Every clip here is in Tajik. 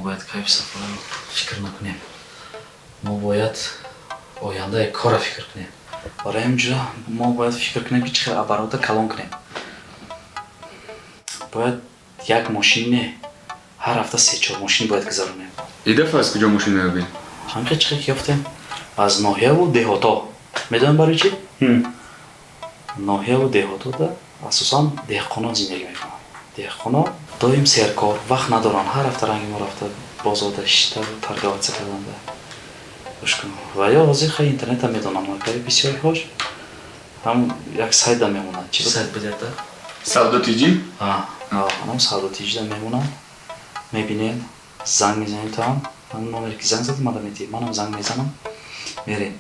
Бояд кайф сафарро фикр накунем, мо бояд ояндаи корро фикр кунем. Барои ҳамин ҷо мо бояд фикр кунем, ки чӣ хел оборота калон кунем. Бояд як мошин не, ҳар ҳафта се-чор мошин бояд гузаронем. И дафъа аз куҷо мошин меёбӣ? Ҳамихел чӣ хел ки ёфтем, аз ноҳияву деҳото. Медонем барои чӣ? Ноҳияву деҳотода асосан деҳқонон зиндагӣ мекунанд. Деҳқоно доим серкор, вақт надоранд ҳар ҳафта ранги мо рафта бозорда шиштаву торговаться карданда. Гӯш кун, ва ё ҳозир хай интернета медонам, акаи бисёриҳош ҳам як сайтда мемонад. Чӣ сайт буд якта? Савдо тиҷӣ? Ҳам Савдо тиҷида мемонад. Мебинем, занг мезанем, то ҳам ҳамон номере ки занг задӣ, мада медиҳӣ, манам занг мезанам, мерем,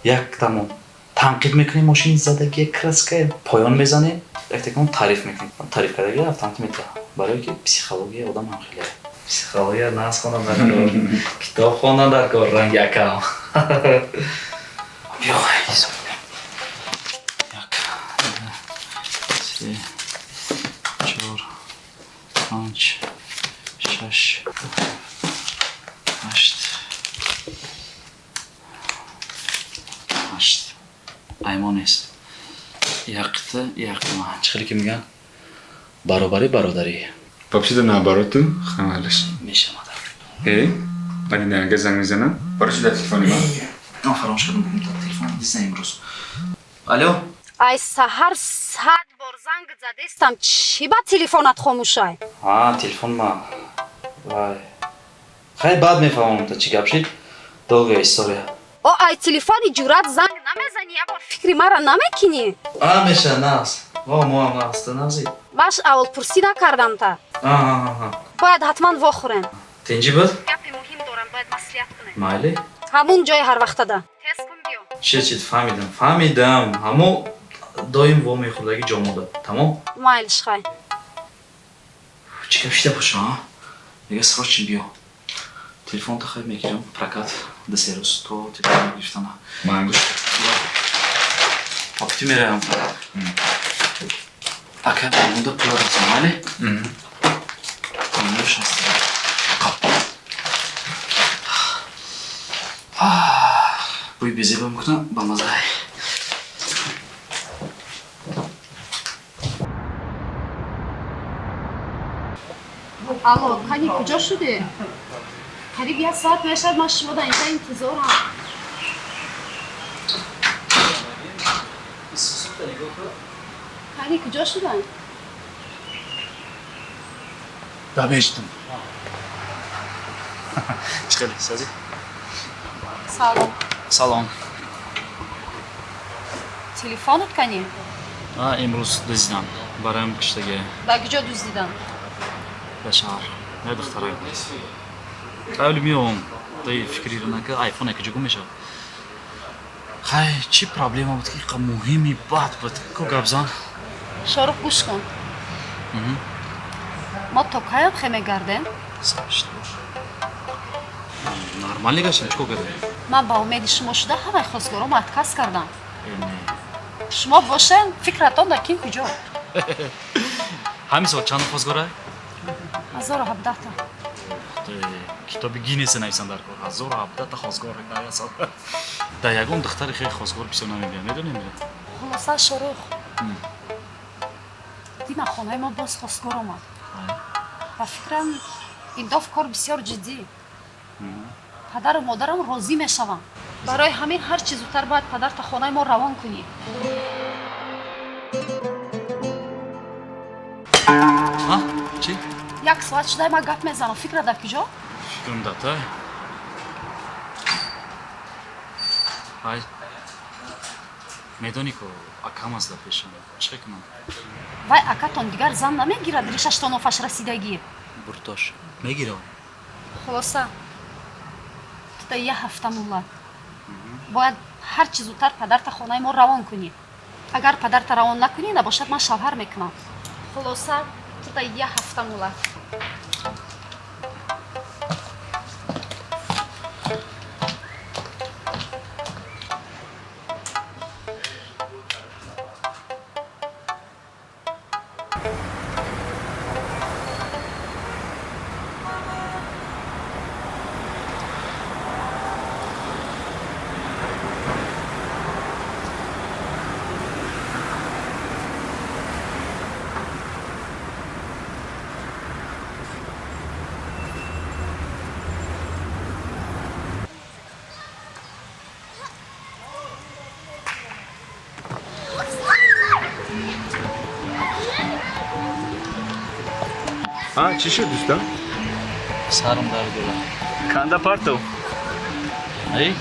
яктамон танқид мекунем, мошини задагия, краска поён мезанем, яктакамон таъриф мекунем. Таъриф кардаги автомат метиҳад, барое ки психологияи одам ҳам хеле психология нас хондан дар кор, китоб хондан дар кор, ранги акам. Биё, ҳисоб кунем: як, ду, се, чор, панҷ, шаш, ҳашт, ҳашт. Аймо нест, якта якма. Чӣ хеле ки мегӯянд, баробарӣ бародарӣ. Вообще-то наоборот, ту хамалаш. Мешавад. Э, ман инага занг мезанам. Барои чӣ дар телефони ман? Ман фаромӯш кардам, бигӯм, телефон дизна имрӯз. Алло. Ай саҳар 100 бор занг задестам, чӣ ба телефонат хомӯшай? А, телефон ма, вай, хай, баъд мефаҳмам та чӣ гап шид, долгая история. О, ай телефони ҷуръат занг намезанӣ, як бор фикри мара намекунӣ? А, меша, нағз, во, моам нағз, ту нағзӣ? Маш аввалпурсӣ накардам та. Бояд ҳатман вохӯрем. Тинҷӣ буд? Гапи муҳим дорам, бояд маслиҳат кунем. Майли. Ҳамун ҷои ҳарвақтада, тез кун, биё. Чи чи, фаҳмидам, фаҳмидам, ҳамо доим во мехӯрдаги ҷо монда, тамом. Майлиш, хай. Чӣ гап шида боша, а? Мега, срочно биё. Телефонта хай мегирам прокат ду, се рӯз то телефон гирифтана. Ман Апти мераям. Ака монда пула расон, майли? Монда шаст. Қап. Бӯи безеба мекунам, ба маззай. Алло, кани, куҷо шудӣ? Қариб як соат мешавад, ман шумо дар инҷа интизорам. Кани, куҷо шуданд? Дамештум. Чӣ хеле сазӣ? Салом. Салом. Телефонат кани? А, имрӯз дуздидам. Бароям киштаге. Ба куҷо дуздидан? Ба шаҳр. Як духтарак. Қабли меом. Тай фикриро нака, айфон куҷо гум мешавад? Хай, чӣ проблема буд ки иқа муҳими бад буд? Ко гап зан. Шорух, гӯш кун, мо то каям хе мегардем? Сашт. Нормально гаштем, чӣ кор кардем? Ман ба умеди шумо шуда ҳамаи хостгоромо отказ кардам. Э, не. Шумо бошен, фикратон дар кин куҷо? Ҳамин сол чанд хостгора? 1017-та. Китоби Гиннесе нависан дар кор. 1017-та хостгор дар як сол. Дар ягон духтари хеле хостгор бисёр намебинам, медонем? Хулоса, Шорух, дина хонаи мо боз хостгор омад. Ба фикрам, ин дафъ кор бисёр ҷиддӣ, падару модарам розӣ мешаванд. Барои ҳамин ҳар чӣ зудтар бояд падарта хонаи мо равон кунӣ. А? Чӣ? Як соат шудай ман гап мезанам, фикра дар куҷо? Фикрам дар тай. Ай. Медонӣ ко акам аст дар пешам. Чӣ кунам? Вай акатон дигар зан намегирад, ришаш то нофаш расидагӣ. Буртош. Мегирам. Хулоса, ту як ҳафта муҳлат, бояд ҳар чӣ зудтар падарта хонаи мо равон кунӣ. Агар падарта равон накунӣ, набошад, ман шавҳар мекунам. Хулоса, ту як ҳафта муҳлат. Чӣ шуд, дӯстам? Сарам дард дорад. Канда партов. Ай?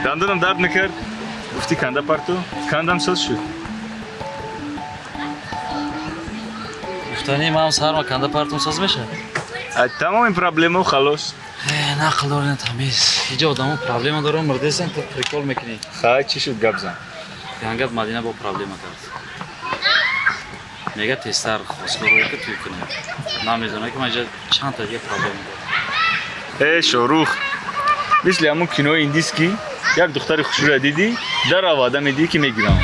Дандонам дард мекард. Гуфтӣ канда партов, кандам соз шуд. Гуфтани ман сарма канда партум соз мешавад? Тамоми проблемао халос. Нақл дорен тамиз. Иҷо одамо проблема дорам, мурдесен, ту прикол мекунӣ. Хай, чӣ шуд, гап зан. Янгат Мадина бо проблема кард. Мега тезтар хостгорое ки тӯй кунем. Намедонам ки ман иҷа чанд та дига проблема дорам. Э, Шорух, мисли ҳамун кинои индиски як духтари хушрӯя дидӣ, дарав ваъда медиҳӣ ки мегирам.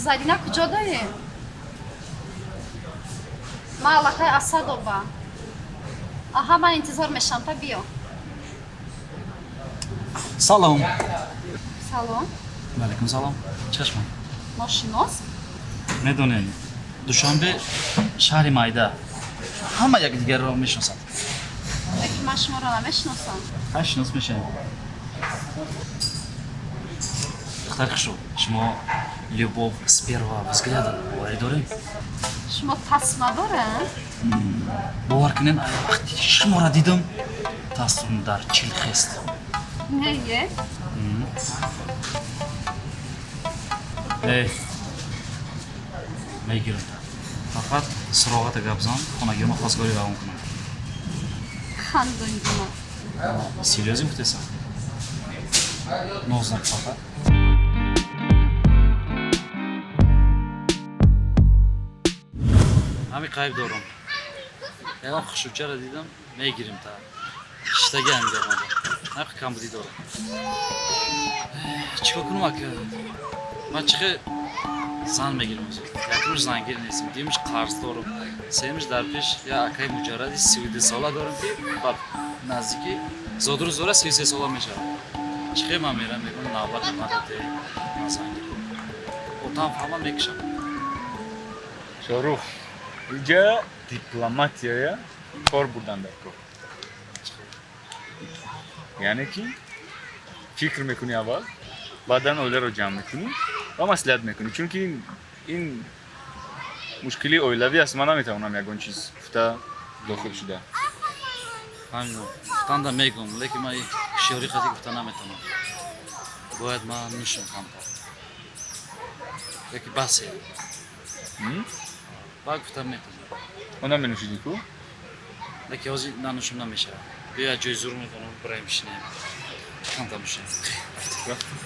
Зарина, куҷо дорӣ? Ман аллакай Асадова. Аҳа, ман интизор мешавам, та биё. Салом. Салом. Ваалайкум салом. Чашмам. Ношинос? Медонем, Душанбе шаҳри майда, ҳама якдигарро мешиносанд. Лекин ман шуморо намешиносам. Ҳай, шинос мешавем. Духтари хушрӯ, шумо любовь с первого взгляда боварӣ дорем? Шумо тасма доред? Бовар кунед, вақте шуморо дидам, тасум дар чил хест. Не е? Эй, мегирам, фақат суроғата гап зан, хонагиёма хостгорӣ равон кунам. Хандонгина. Серьёзно гуфтесам, нознак фақат. Ҳами қайб дорам, ягон хушрӯчаро дидам, мегирим, та шиштаги ҳами гапмада ҳами камбудӣ дорам. Чӣ кор кунам, ака? Ман чӣ хел зан мегирам? Якумш, зангир нестем, дуюмш, қарз дорам, сеюмш, дар пеш я акаи муҷарради 32сола дорам, ки ба наздикӣ зодрӯз дора, 33сола мешавад. Чӣ хел ман мерам, мегӯям, навбат надоде, ман зан гирам? Отам фаҳма, мекушам. Шорух, иҷа дипломатияя кор бурдан дар кор, яъне ки фикр мекунӣ аввал, баъдан оиларо ҷамъ мекунӣ ва маслиҳат мекунӣ, чунки ин мушкилии оилавӣ аст. Ман наметавонам ягон чиз гуфта дохил шуда. Фаҳмидам, гуфтанда мегӯм, лекин ман ҳушёрӣ қати гуфта наметавонам. Бояд ман нӯшам камтар яки басе, баъд гуфта метавонам. О, наменӯшидӣ ку? Лекин ҳозир нанӯшам намешавад. Биё, як ҷои зур метавонам, бираем, бишинем, камтар нӯшем. Рафтем.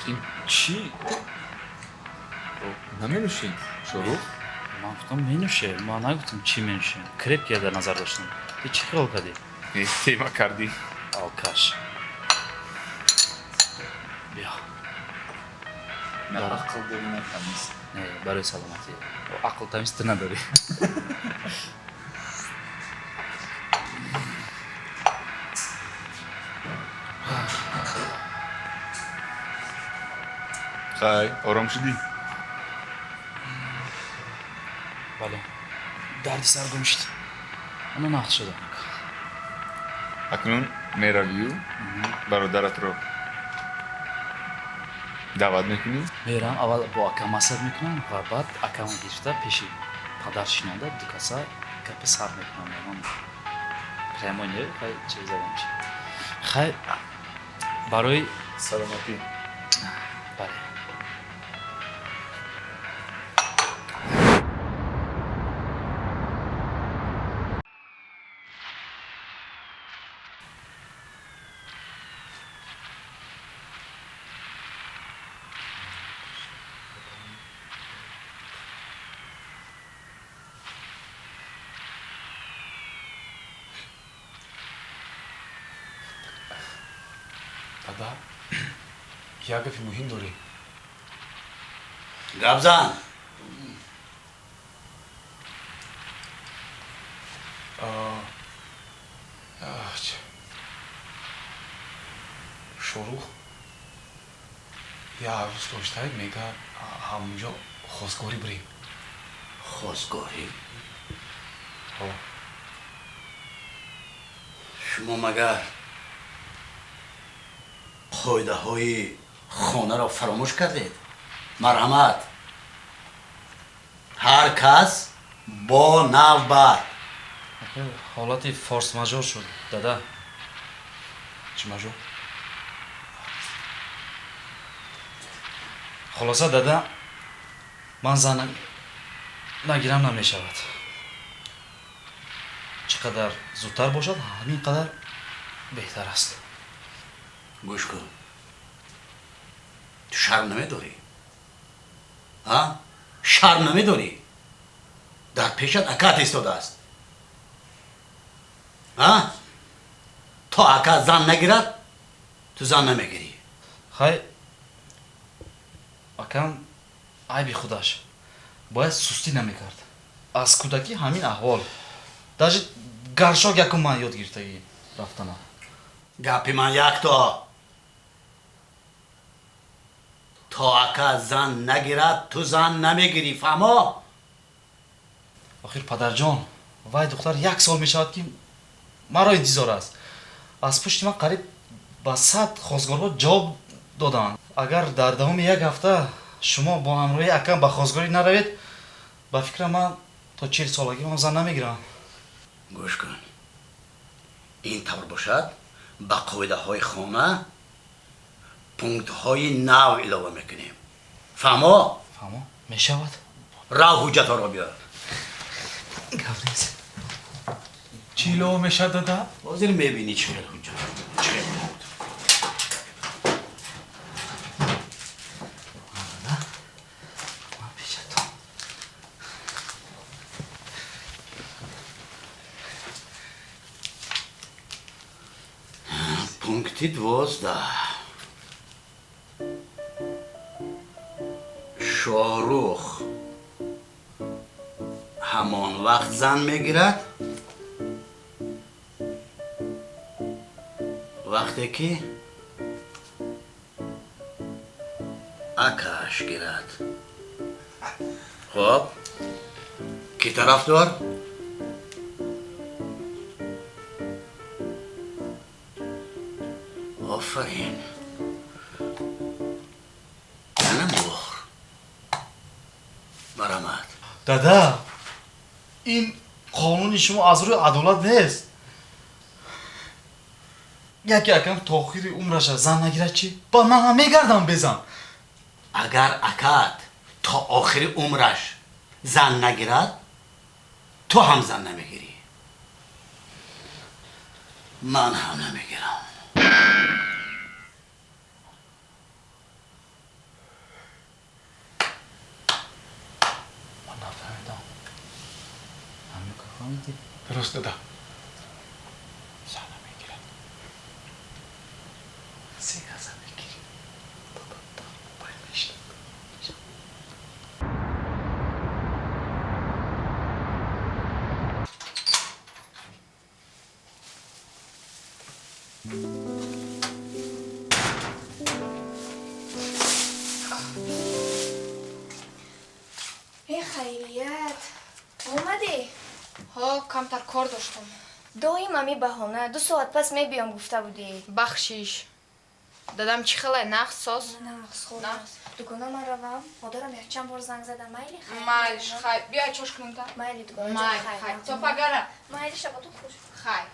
Ин чӣ? Наменӯшӣ, Шоҳрух? Ман гуфтам менӯше, ман нагуфтам чӣ менӯшем. Крепкия дар назар доштам. Ту чӣ хиёл кардӣ? Тема кардӣ. Алкаш. Биё. На ақл дорӣ, на тамиз. Не, барои саломатӣ. Ақл тамиз ту надорӣ. Хай, ором шудӣ? Бале. Дарди сар гум шуд. Ана нақд шуда. Акнун меравию бародаратро даъват мекунӣ? Мерам, аввал бо акам маслиҳат мекунам ва баъд акамро гирифта пеши падар шинонда ду каса гапи сар мекунам. Ман прямо не, хай чиз задам чи. Хай барои саломатӣ. Бале. Дада, як гапи муҳим дорӣ. Гап зан. Шоҳрух як рӯз доштаед, мега ҳамонҷо хостгорӣ бирем. Хостгорӣ? Ҳо. Шумо магар қоидаҳои хонаро фаромӯш кардед? Марҳамат, ҳар кас бо навбат. Ҳолати форс-мажор шуд, дада. Чӣ мажор? Хулоса, дада, ман зан нагирам намешавад. Чӣ қадар зудтар бошад, ҳамин қадар беҳтар аст. Гӯш кун, ту шарм намедорӣ? А? Шарм намедорӣ? Дар пешат акат истодааст. А? То ака зан нагирад, ту зан намегирӣ. Хай, акам айби худаш. Бояд сустӣ намекард. Аз кӯдакӣ ҳамин аҳвол. Даже гаршок якум ман ёд гирифтагӣ рафтана. Гапи ман якто. То ака зан нагирад, ту зан намегирӣ, фаҳмо? Охир падарҷон, вай духтар як сол мешавад ки маро интизор аст. Аз пушти ман қариб ба 100 хостгорҳо ҷавоб доданд. Агар дар давоми як ҳафта шумо бо ҳамроҳии акам ба хостгорӣ наравед, ба фикрам ман то 40 солагӣ ман зан намегирам. Гӯш кун, ин тавр бошад, ба қоидаҳои хона пунктҳои нав илова мекунем. Фаҳмо? Фаҳмо, мешавад. Рав ҳуҷҷатҳоро биёр. Гап нест. Чӣ илова мешавад, дада? Ҳозир мебинӣ чӣ хел ҳуҷҷат, чӣ хел пункт. Пункти 12. Шоҳрух ҳамон вақт зан мегирад, вақте ки акааш гирад. Хоб, ки тарафдор? Офарин. Ана муҳр. Дада, ин қонуни шумо аз рӯи адолат нест. Яке акам то охири умраша зан нагирад чӣ? Ба ман ҳам мегардам безан. Агар акат то охири умраш зан нагирад, ту ҳам зан намегирӣ. Ман ҳам намегирам. Ман нафаҳмидам. Ҳамюка фаҳмидӣ? Дуруст, дада. Зан намегирад. Се зан мегирӣ. Мобайл мешинад. Э, хайрият, омадӣ? Ҳо, камтар кор доштам. Доим ами баҳона, 2 соат пас мебиём гуфта будӣ. Бахшиш. Дадам чӣ хеле нағз соз? Нағз, хуб. Дугона ман равам, модарам якчанд бор занг зада. Майли, хайр. Майлиш, хайр. Биё чош кунам та. Майли, дугона ҷон, Майли, хайр. хайр. То пагара. Майли, шабатон хуш. Хайр.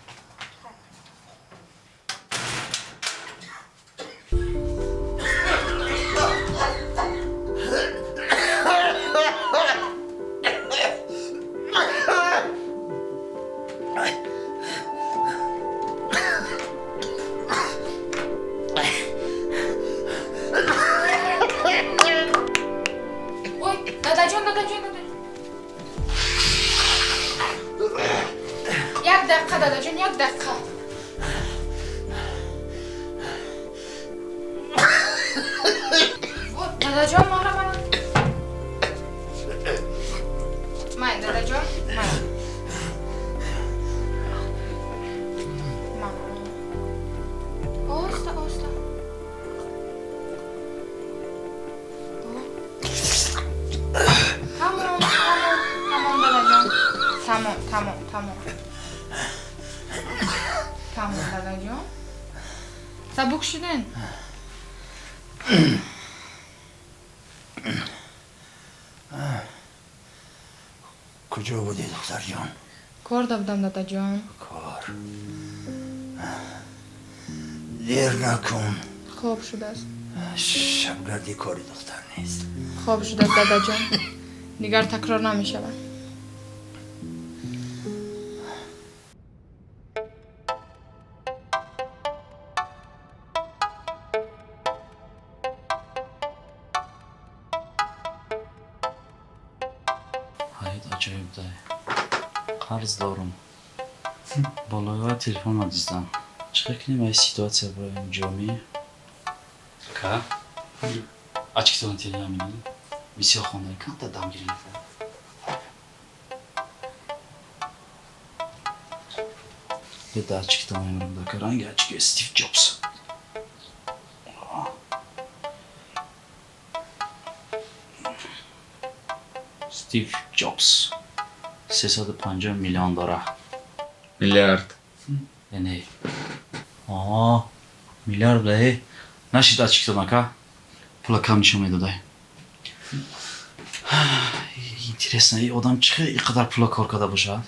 Ой, дадаҷон, дадаҷон, дадаҷон. Як дақиқа, дадаҷон, як дақиқа. Вот, дадаҷон, мара, мара. Май, дадаҷон, май. Май. Оста, оста. Тамом, тамом, тамом, дадаҷон. Тамом, тамом, тамом. Тамом, дадаҷон. Сабук шуден? Куҷо будӣ, духтарҷон? Кор дабудам, дадаҷон. Кор. Дер накун. Хоб шудааст. Шабгардӣ кори духтар нест. Хоб шудааст, дадаҷон. Дигар такрор намешавад. Ҳаёт аҷоиб дай. Қарз дорум. Болои телефон диздам. Чӣ хел кунем ай ситуатсия барои ҷомеа? Ка? Ачкитон телеамина. Бисёр хонда камта дам гирем. Беда ачкитон мемирам дака ранги ачки Стив Ҷобс. Стив Ҷобс 350 миллион дора. Миллиард. Не. Миллиард бе. Нашид ачкитон ака. Пула кам нишон медодай. Интересно, и одам чӣ хел ин қадар пула кор карда бошад?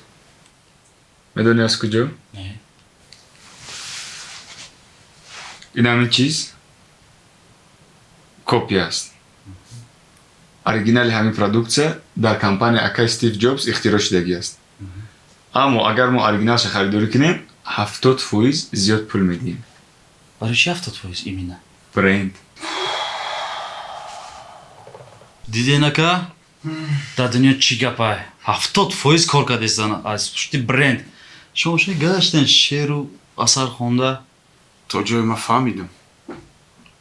Медонӣ аз куҷо? Не. Ин ҳамин чиз копия аст. Оригинали ҳамин продуксия дар компания акаи Стив Ҷобс ихтироъ шудагӣ аст. Аммо агар мо оригиналша харидорӣ кунем, 70% зиёд пул медиҳем. Барои чӣ 70% именно? Бренд. Диден ака? Дар дунё чӣ гапай? 70% кор кардестан аз пушти бренд. Шумо шояд гаштен шеъру асар хонда? То ҷое ман фаҳмидам.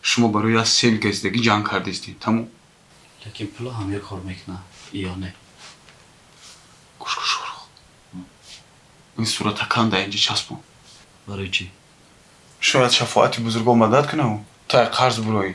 Шумо барои аз сел газидагӣ ҷанг кардистед, тамом. Лекин пула ҳам як кор мекунад, ё не? Гӯш кун, Шоҳрух. Ин сурата канда инҷа часпон. Барои чӣ? Шояд шафоати бузургон мадад кунаву тай қарз буроӣ.